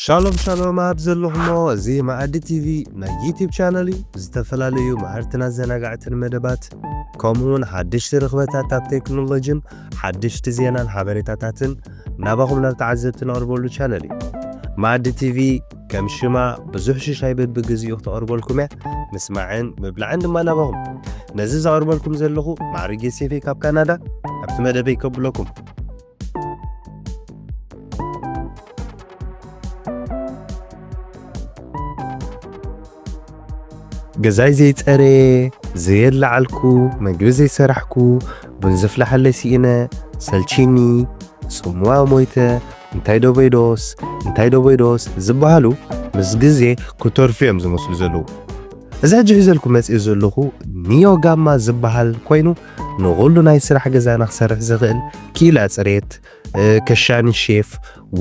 ሻሎም ሻሎም ኣብ ዘለኹሞ፣ እዚ መኣዲ ቲቪ ናይ ዩቲዩብ ቻነል እዩ። ዝተፈላለዩ መሃርትን ኣዘናጋዕትን መደባት፣ ከምኡውን ሓደሽቲ ርኽበታት ኣብ ቴክኖሎጂን ሓደሽቲ ዜናን ሓበሬታታትን ናባኹም ናብ ተዓዘብቲ ነቕርበሉ ቻነል እዩ። መኣዲ ቲቪ ከም ሽማ ብዙሕ ሽሻይ በብግዚኡ ክተቕርበልኩም እያ። ምስማዕን ምብላዕን ድማ ናባኹም። ነዚ ዘቕርበልኩም ዘለኹ ማዕርጌ ሴፌ ካብ ካናዳ፣ ኣብቲ መደበይ ከብለኩም። ገዛይ ዘይጸረየ፣ ዘየለዓልኩ፣ መግቢ ዘይሰራሕኩ፣ ቡን ዘፍልሓለይ ስኢነ፣ ሰልቺኒ፣ ጽምዋ ሞይተ፣ እንታይ ዶ በይዶስ፣ እንታይ ዶ በይዶስ ዝበሃሉ ምስ ግዜ ክተርፉ እዮም ዝመስሉ ዘለዉ። እዚ ሕጂ ሒዘልኩም መጽእ ዘለኹ ኒዮ ጋማ ዝበሃል ኮይኑ፣ ንኹሉ ናይ ስራሕ ገዛና ክሰርሕ ዝኽእል፣ ክኢላ ጽሬት፣ እ፣ ከሻኒ፣ ሼፍ፣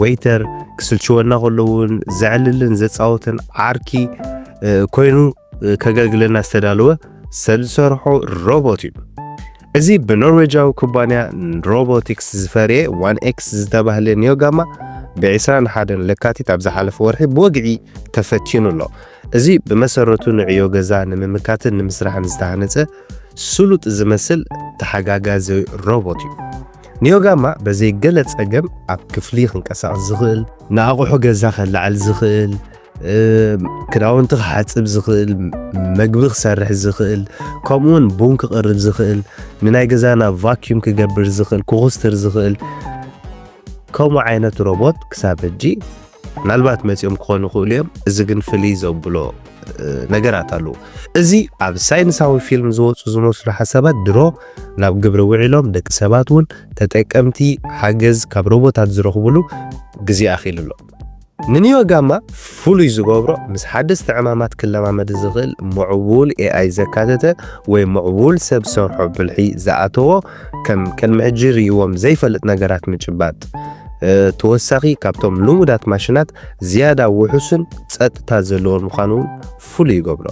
ዌይተር፣ ክስልችወና ከሎ እውን ዘዕልልን ዘጻወትን ዓርኪ፣ እ፣ ኮይኑ፣ እ፣ ከገልግለና ዝተዳለወ ሰብ ዝሰርሖ ሮቦት እዩ። እዚ ብኖርዌጃዊ ኩባንያ ሮቦቲክስ ዝፈረየ ዋን ኤክስ ዝተባህለ ኒዮ ጋማ ብ ዕስራን ሓደን ለካቲት ኣብ ዝሓለፈ ወርሒ ብወግዒ ተፈቲኑ ኣሎ። እዚ ብመሰረቱ ንዕዮ ገዛ ንምምካትን ንምስራሕን ዝተሃነጸ ስሉጥ ዝመስል ተሓጋጋዚ ሮቦት እዩ። ኒዮ ጋማ በዘይ ገለ ጸገም ኣብ ክፍሊ ክንቀሳቐስ ዝኽእል፣ ንኣቑሑ ገዛ ከለዓል ዝኽእል፣ እ፣ ክዳውንቲ ክሓጽብ ዝኽእል፣ መግቢ ክሰርሕ ዝኽእል፣ ከምኡውን ቡን ክቕርብ ዝኽእል፣ ንናይ ገዛና ቫክዩም ክገብር ዝኽእል፣ ክኹስትር ዝኽእል፣ ከምኡ ዓይነት ሮቦት ክሳብ ሕጂ ምናልባት መጺኦም ክኾኑ ይኽእሉ እዮም። እዚ ግን ፍልይ ዘብሎ፣ እ፣ ነገራት ኣለዎ። እዚ ኣብ ሳይንሳዊ ፊልም ዝወጹ ዝመስሉ ሓሳባት ድሮ ናብ ግብሪ ውዒሎም፣ ደቂ ሰባት እውን ተጠቀምቲ ሓገዝ ካብ ሮቦታት ዝረኽብሉ ግዜ ኣኺሉ ኣሎ። ንኒዮ ጋማ ፍሉይ ዝገብሮ፣ ምስ ሓደስቲ ዕማማት ክለማመድ ዝኽእል ምዕቡል ኤኣይ ዘካተተ ወይ ምዕቡል ሰብ ሰርሖ ብልሒ ዝኣተዎ፣ ከም ቅድሚ ሕጂ ርእይዎም ዘይፈልጥ ነገራት ምጭባጥ፣ እ፣ ተወሳኺ ካብቶም ልሙዳት ማሽናት ዝያዳ ውሑስን ጸጥታ ዘለዎን ምዃኑ እውን ፍሉይ ይገብሮ።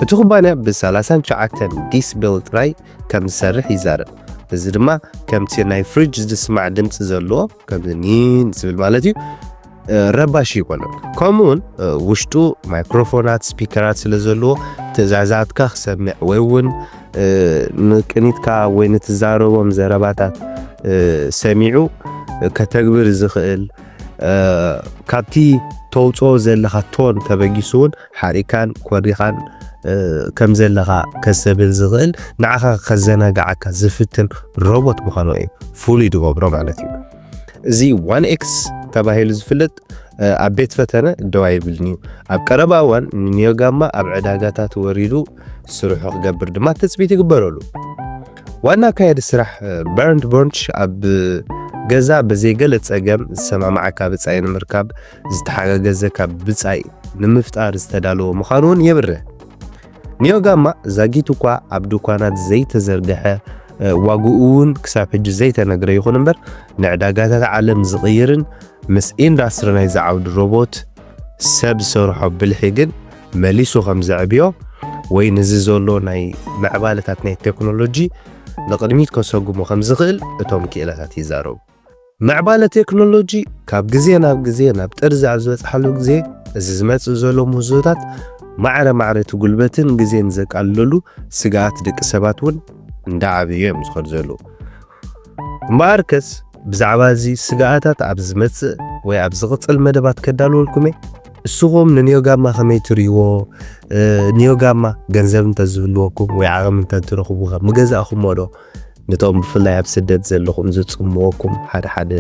እቲ ኩባንያ ብ ሰላሳን ትሽዓተን ዲሲቤል ጥራይ ከም ዝሰርሕ ይዛረብ። እዚ ድማ ከምቲ ናይ ፍሪጅ ዝስማዕ ድምጺ ዘለዎ፣ ከምዚ ኒን ዝብል ማለት እዩ፣ እ፣ ረባሺ ይኮነን። ከምኡውን፣ እ፣ ውሽጡ ማይክሮፎናት፣ ስፒከራት ስለ ዘለዎ፣ ትእዛዛትካ ክሰምዕ ወይ እውን፣ እ፣ ንቅኒትካ ወይ ንትዛረቦም ዘረባታት፣ እ፣ ሰሚዑ፣ እ፣ ከተግብር ዝኽእል፣ እ፣ ካብቲ ተውፅኦ ዘለኻ ቶን ተበጊሱ እውን ሓሪካን ኮሪኻን፣ እ፣ ከም ዘለኻ ከስተብህል ዝኽእል፣ ንዓኻ ከዘናግዓካ ዝፍትን ሮቦት ምዃኑ እዩ ፍሉይ ዝገብሮ ማለት እዩ። እዚ ዋን ኤክስ ተባሂሉ ዝፍለጥ፣ እ፣ ኣብ ቤት ፈተነ ደው ኣይብልን እዩ። ኣብ ቀረባ እዋን ንኒዮ ጋማ ኣብ ዕዳጋታት ወሪዱ ስርሑ ክገብር ድማ ትጽቢት ይግበረሉ። ዋና ኣካያዲ ስራሕ፣ እ፣ በርንድ ቦርንች ኣብ ገዛ ብዘይ ገለ ጸገም ዝሰማማዓካ ብጻይ ንምርካብ ዝተሓጋገዘካ ብጻይ ንምፍጣር ዝተዳለወ ምዃኑ እውን የብርህ። ኒዮ ጋማ ዛጊት እኳ ኣብ ድኳናት ዘይተዘርግሐ፣ እ፣ ዋግኡ እውን ክሳብ ሕጂ ዘይተነግረ ይኹን እምበር፣ ንዕዳጋታት ዓለም ዝቕይርን ምስ ኢንዳስትሪ ናይዚ ዓውዲ ሮቦት ሰብ ዝሰርሖ ብልሒ ግን መሊሱ ከም ዘዕብዮ ወይ ነዚ ዘሎ ናይ ምዕባለታት ናይ ቴክኖሎጂ ንቕድሚት ከሰጉሞ ከም ዝኽእል እቶም ክኢላታት ይዛረቡ። ምዕባለ ቴክኖሎጂ ካብ ግዜ ናብ ግዜ ናብ ጥርዚ ኣብ ዝበጽሓሉ ግዜ፣ እዚ ዝመጽእ ዘሎ ምህዞታት ማዕረ ማዕረ እቲ ጉልበትን ግዜን ዘቃልለሉ ስግኣት ደቂ ሰባት እውን እንዳዓበዩ እዮም ዝኸዱ ዘለዉ። እምበኣርከስ ብዛዕባ እዚ ስግኣታት ኣብ ዝመጽእ ወይ ኣብ ዝቕጽል መደባት ከዳልወልኩም እየ። እስኹም ንኒዮ ጋማ ከመይ ትርእይዎ? እ፣ ኒዮ ጋማ ገንዘብ እንተዝህልወኩም ወይ ዓቕሚ እንተትረኽቡ ምገዛእኹሞ ዶ? ነቶም ብፍላይ ኣብ ስደት ዘለኹም ዝጽምወኩም ሓደ ሓደ፣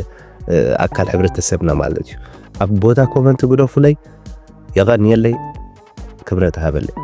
እ፣ ኣካል ሕብረተሰብና ማለት እዩ። ኣብ ቦታ ኮመንት ግደፉለይ። የቐንየለይ። ክብረት ሃበለይ።